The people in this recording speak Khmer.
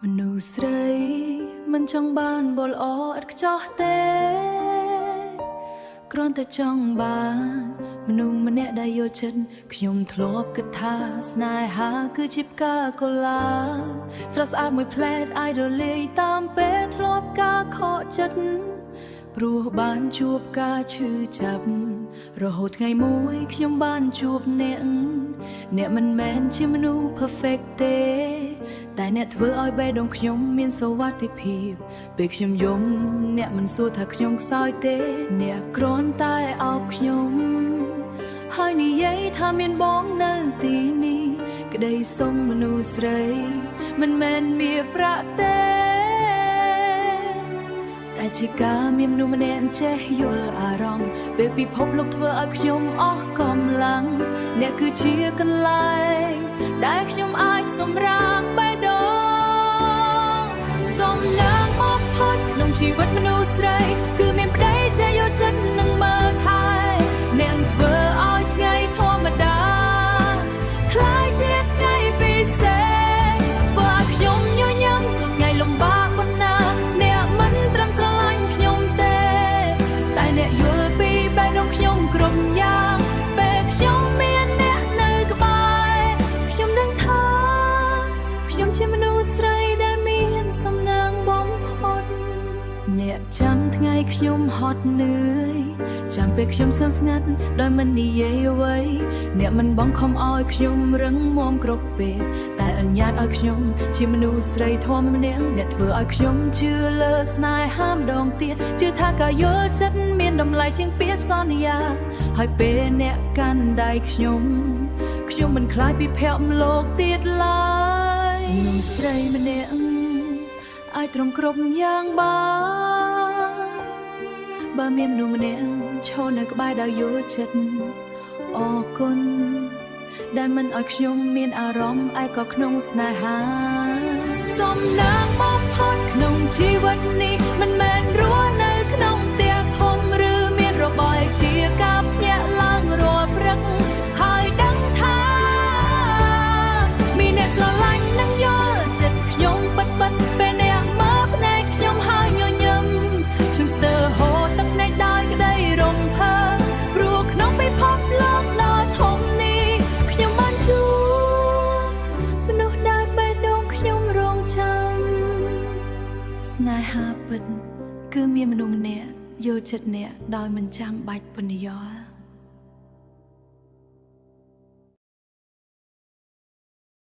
មនុស្សស្រីមិនចង់បានបលអឥតខ្ចោះទេគ្រាន់តែចង់បានមនុស្សម្នាក់ដែលយល់ចិត្តខ្ញុំធ្លាប់គិតថាស្នេហាគឺជាផ្កាកុលាបស្រស់ស្អាតមួយផ្លែតអាចរលាយតាមពេលធ្លាប់ការខកចិត្តព្រោះបានជួបការឈឺចាប់រហូតថ្ងៃមួយខ្ញុំបានជួបអ្នកអ្នកមិនមែនជាមនុស្ស perfect ទេតែអ្នកធ្វើឲ្យបេះដូងខ្ញុំមានសុវត្ថិភាពពេលខ្ញុំយំអ្នកមិនសួរថាខ្ញុំខ្សោយទេអ្នកគ្រាន់តែអោបខ្ញុំហើយនិយាយថាមានបងនៅទីនេះក្តីសុំមនុស្សស្រីមិនមែនមានប្រាក់ទេតែជាការមានមនុស្សម្នាក់ចេះយល់អារម្មណ៍ពេលពិភពលោកធ្វើឲ្យខ្ញុំអស់កម្លាំងអ្នកគឺជាកន្លែងដែលខ្ញុំអាចសម្រាកបេះដូងសំណាងបំផុតក្នុងជីវិតមនុស្សស្រីគឺមានប្តីចេះយល់ចិត្តនិងមើលថែអ្នកធ្វើឲ្យថ្ងៃធម្មតាក្លាយជាថ្ងៃពិសេសធ្វើឲ្យខ្ញុំញញឹមទោះថ្ងៃលំបាកប៉ុណ្ណាអ្នកមិនត្រឹមស្រឡាញ់ខ្ញុំទេតែអ្នកយល់ពីបេះដូងខ្ញុំគ្រប់យ៉ាងពេលខ្ញុំមានអ្នកនៅក្បែរខ្ញុំដឹងថាខ្ញុំជាមនុស្សស្រីដែលមានសំណាងបំផុតអ្នកចាំថ្ងៃខ្ញុំហត់នឿយចាំពេលខ្ញុំស្ងៀមស្ងាត់ដោយមិននិយាយអ្វីអ្នកមិនបង្ខំឲ្យខ្ញុំរឹងមាំគ្រប់ពេលតែអនុញ្ញាតឲ្យខ្ញុំជាមនុស្សស្រីធម្មម្នាក់អ្នកធ្វើឲ្យខ្ញុំជឿលើស្នេហាម្ដងទៀតជឿថាការយល់ចិត្តមានតម្លៃជាងពាក្យសន្យាហើយពេលអ្នកកាន់ដៃខ្ញុំខ្ញុំមិនខ្លាចពិភពលោកទៀតឡើយមនុស្សស្រីម្នាក់អាចទ្រាំគ្រប់យ៉ាងបានបើមានមនុស្សម្នាក់ឈរនៅក្បែរដោយយល់ចិត្តអរគុណដែលមិនឲ្យខ្ញុំមានអារម្មណ៍ឯកោក្នុងស្នេហាសំណាងបំផុតក្នុងជីវិតនេះមិនមែនរស់នៅក្នុងផ្ទះធំឬមានរបរជាការភ្ញាក់ឡើងរាល់ព្រឹកហើយដឹងថាមានអ្នកស្រឡាញ់និងយល់ចិត្តខ្ញុំពិតពិតពេលអ្នកមើលភ្នែកខ្ញុំហើយញញឹមខ្ញុំស្ទើរហូរទឹកភ្នែកដោយក្តីរំភើបព្រោះក្នុងពិភពលោកដ៏ធំនេះខ្ញុំបានជួបមនុស្សដែលបេះដូងខ្ញុំរងចាំស្នេហាពិតគឺមានមនុស្សម្នាក់យល់ចិត្តអ្នកដោយមិនចាំបាច់ពន្យល់។